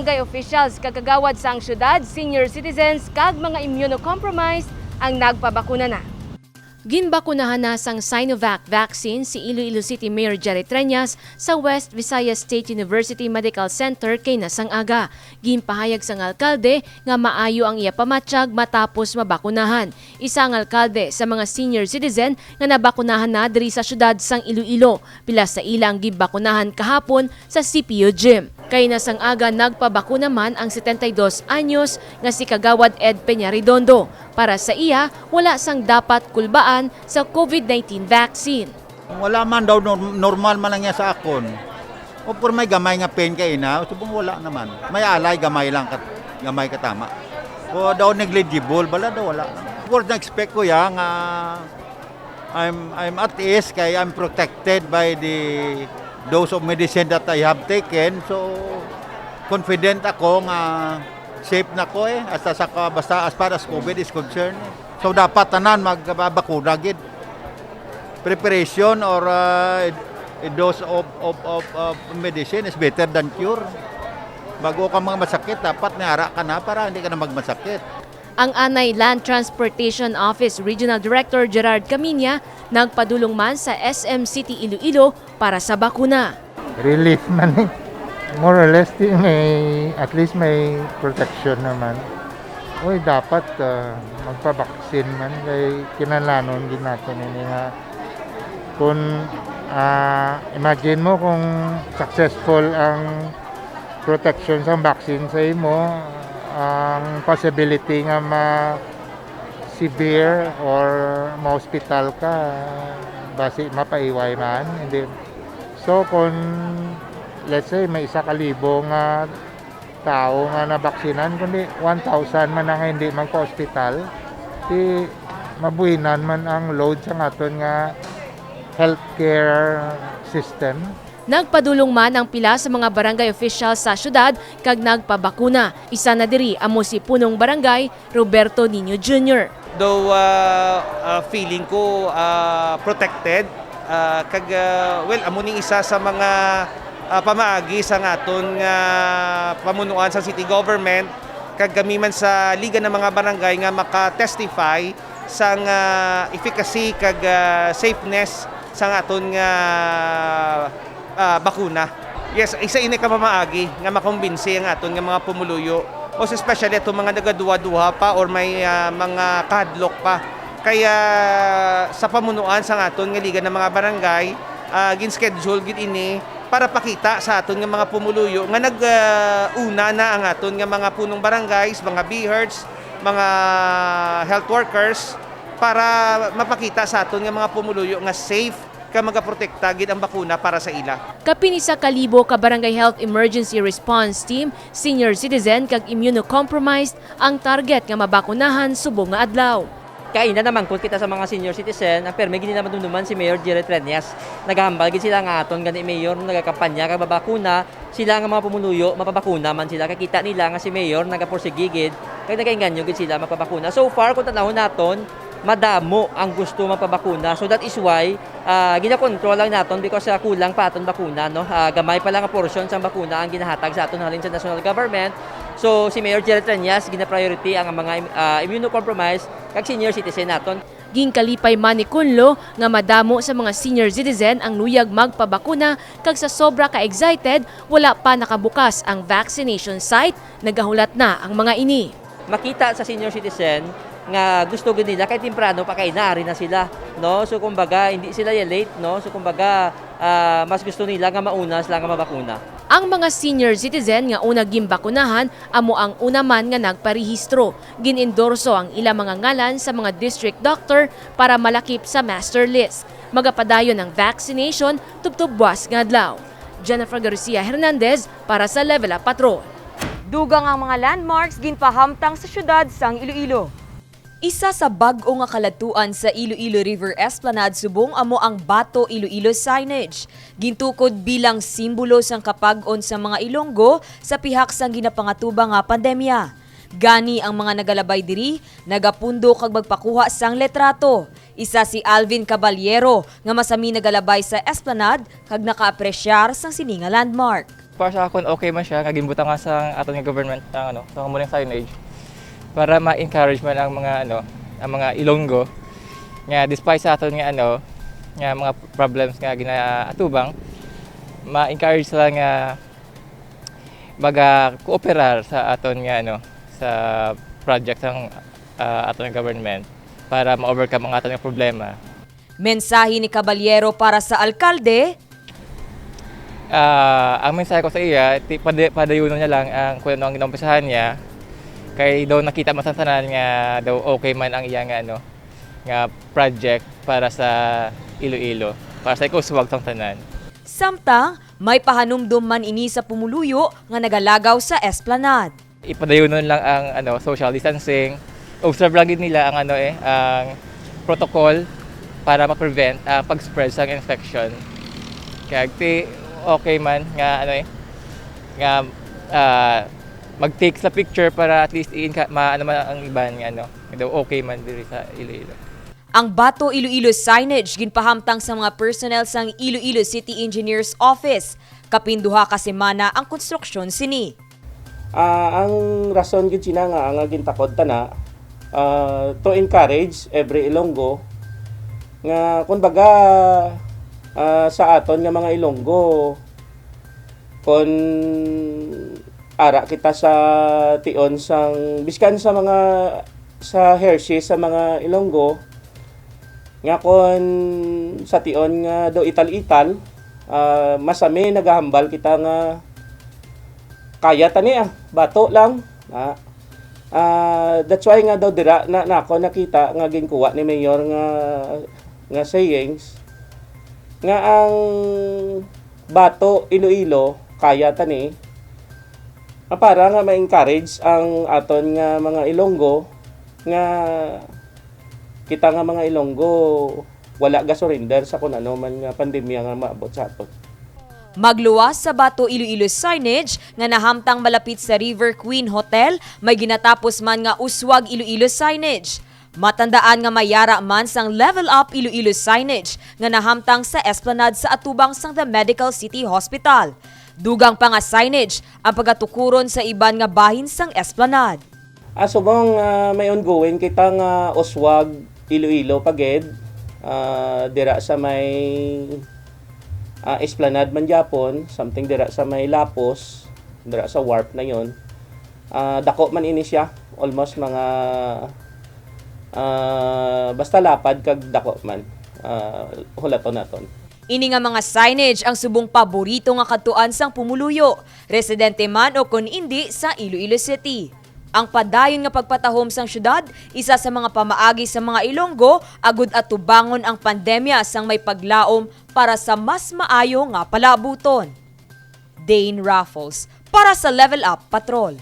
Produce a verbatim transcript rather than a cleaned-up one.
Barangay officials kag kagawad sang syudad, senior citizens kag mga immunocompromised ang nagpabakuna na. Ginbakunahan na sang Sinovac vaccine si Iloilo City Mayor Jerry Treñas sa West Visayas State University Medical Center kay nasang aga. Ginpahayag sang alkalde nga maayo ang iya pamatyag matapos mabakunahan. Isa ang alkalde sa mga senior citizen nga nabakunahan na diri sa syudad sang Iloilo. Pila sa ila ang ginbakunahan kahapon sa C P U gym. Kay nasang aga nagpabakuna man ang setenta y dos anyos nga si Kagawad Ed Peña Redondo. Para sa iya, wala sang dapat kulbaan sa covid nineteen vaccine. Wala man daw, nor-, normal man lang niya sa akon. O, pero may gamay nga pain kay ina, subong wala naman. May alay, gamay lang, kat-, gamay katama. O, daw negligible, bala daw wala lang. Of course, na-expect ko ya nga I'm, I'm at ease kay I'm protected by the dose of medicine that I have taken. So, confident ako nga safe na ko eh, hasta sa ka-, basta as far as covid is concerned. So, dapat tanan magbakuna gid. Preparation or, uh, a dose of, of, of, of medicine is better than cure. Bago ka mga masakit, dapat niara ka na para hindi ka na magmasakit. Ang anay Land Transportation Office Regional Director Gerard Camiña nagpadulong man sa S M City Iloilo para sa bakuna. Relief man eh. More or less, di may, at least may protection naman. Uy, dapat, ah, magpabaksin man kay kinahanglanon gid naton ini nga kung, ah, imagine mo kung successful ang protection sang vaccine sa imo, ang possibility nga ma-, severe or ma-hospital ka, basi mapaiway man, hindi. So, kung, let's say, may isa ka libo nga tawo nga nabaksinan, kundi one thousand man ang hindi magpa-hospital, di mabuhinan man ang load sa aton nga healthcare system. Nagpadulong man ang pila sa mga barangay official sa syudad kag nagpabakuna. Isa na diri amo si Punong Barangay Roberto Niño Junior. Though, ah, ah, feeling ko, ah, protected, ah, kag, ah, well, amo ni isa sa mga, ah, pamaagi sa aton nga pamunuan sa city government, kag kami man sa Liga ng mga Barangay nga maka-testify sang, ah, efficacy kag, ah, safeness sang aton nga, ah, bakuna. Yes, isa ini ka pamaagi nga makumbinsi ang aton nga mga pumuluyo, most especially ato mga nagaduha-duha pa or may, ah, mga kahadlok pa. Kaya sa pamunuan sang aton nga Liga ng mga Barangay, ah, gin-schedule gid ini para pakita sa aton nga mga pumuluyo nga nag, ah, una na ang aton nga mga punong barangays, mga BHERTs, mga health workers, para mapakita sa aton nga mga pumuluyo nga safe kag magaprotekta gid ang bakuna para sa ila. Kapin isa ka libo ka Barangay Health Emergency Response Team, senior citizen, kag immunocompromised ang target nga mabakunahan subong nga adlaw. Kaina namangkot kita sa mga senior citizen, ang permi gid nila madumduman si Mayor Jerry Treñas. Nagahambal gid sila nga aton gani mayor nagakampanya kag mabakuna, sila nga mga pumuluyo mapabakuna man sila, kay kita nila nga si mayor nagapursigi gid kag nagainganyo gid sila magpabakuna. So far, kung tanawon naton, madamo ang gusto magpabakuna. So that is why, ah, ginakontrol lang naton because, ah, kulang pa aton bakuna, no? Ah, gamay pa lang nga portion sang bakuna ang ginahatag sa aton halin sa national government. So si Mayor Jerry Treñas, gina-priority ang mga, ah, immunocompromised kag senior citizen naton. Ginkalipay man ni Kunlo nga madamo sa mga senior citizen ang luyag magpabakuna kag sa sobra ka excited, wala pa nakabukas ang vaccination site, nagahulat na ang mga ini. Makita sa senior citizen nga gusto gid nila kay temprano pa kay naari na sila, no? So kumbaga hindi sila ya late, no? So kumbaga, ah, mas gusto nila nga mauna sila nga mabakuna. Ang mga senior citizen nga una ginbakunahan amo ang una man nga nagparehistro. Gin-endorso ang ila mga ngalan sa mga district doctor para malakip sa master list. Magapadayon ang vaccination tubtob buas nga adlaw. Jennifer Garcia Hernandez para sa Level Up Patrol. Dugang ang mga landmarks ginpahamtang sa siyudad sang Iloilo. Isa sa bag-o nga kaladtuan sa Iloilo River Esplanade subong amo ang Bato Iloilo signage. Gintukod bilang simbolo sang kapag-on sa mga Ilonggo sa pihak sang ginapangatuba nga pandemya. Gani, ang mga nagalabay diri nagapundo kag magpakuha sang letrato. Isa si Alvin Caballero nga masami nagalabay sa Esplanade kag nakaapresyar sang sini nga landmark. Para sa akon, okay man siya nga ginbutangan sa aton nga government ang, ano, sa murang signage para ma-encourage man ang mga, ano, ang mga Ilonggo nga despite sa aton nga, ano, nga mga problems nga ginaatubang, ma-encourage sila nga maga-cooperar sa aton nga, ano, sa project sang, ah, aton nga government para ma-overcome ang aton nga problema. Mensahe ni Caballero para sa alkalde. Ah, ang mensahe ko sa iya, ti, padi, padayunon niya lang ang kung ano ang ginaumpisahan niya. Kay daw nakita man sa tanan nga daw okay man ang iya nga, ano, nga project para sa Iloilo, para sa ikauswag sang tanan. Samtang may pahanumdom man ini sa pumuluyo nga nagalagaw sa Esplanade. Ipadayunon lang ang, ano, social distancing. Observe lang gid nila ang, ano, eh, ang protocol para ma-prevent ang pag-spread sang infection. Kaya ti, okay man nga, ano, eh, nga, ah, mag-take sa picture para at least i-, ma, ano man ang iban nga, ano, nga daw okay man diri sa Iloilo. Ang Bato Iloilo signage ginpahamtang sa mga personnel sang Iloilo City Engineers Office. Kapin duha ka semana ang konstruksyon sini. Ah, ang rason gid sina nga, nga gintakod ta na, ah, to encourage every Ilonggo nga, kun baga, ah, sa aton nga mga Ilonggo, kun ara kita sa tion sang, biskan sa mga, sa Hershey sa mga Ilonggo, nga kon sa tion nga daw ital-ital, ah, masami nagahambal kita nga kaya ta ni, ah, bato lang. Ah, ah, that's why nga daw dira na, nako nakita nga ginkuha ni Mayor nga, nga sayings nga ang bato Iloilo kaya ta ni, ah, para nga ma-encourage ang aton nga mga Ilonggo nga kita nga mga Ilonggo wala ga-surrender sa kun ano man nga pandemya nga maabot sa aton. Magluwas sa Bato Iloilo signage nga nahamtang malapit sa River Queen Hotel, may ginatapos man nga Uswag Iloilo signage. Matandaan nga may yara man sang Level Up Iloilo signage nga nahamtang sa esplanade sa atubang sang The Medical City Hospital. Dugang pa nga signage ang pagatukuron sa iban nga bahin sang esplanade. Ah, subong, ah, may ongoing kita nga Uswag Iloilo pa gid, ah, dira sa may, ah, Esplanade man gyapon, something dira sa may Lapos, dira sa Wharf na yon. Ah, dako man ini siya, almost mga, ah, basta lapad kag dako man, ah, hulaton naton. Ini nga mga signage ang subong paborito nga kadtuan sang pumuluyo, residente man o kon indi sa Iloilo City. Ang padayon nga pagpatahom sang syudad, isa sa mga pamaagi sa mga Ilonggo agud atubangon ang pandemya sang may paglaom para sa mas maayo nga palaabuton. Dane Raffles para sa Level Up Patrol.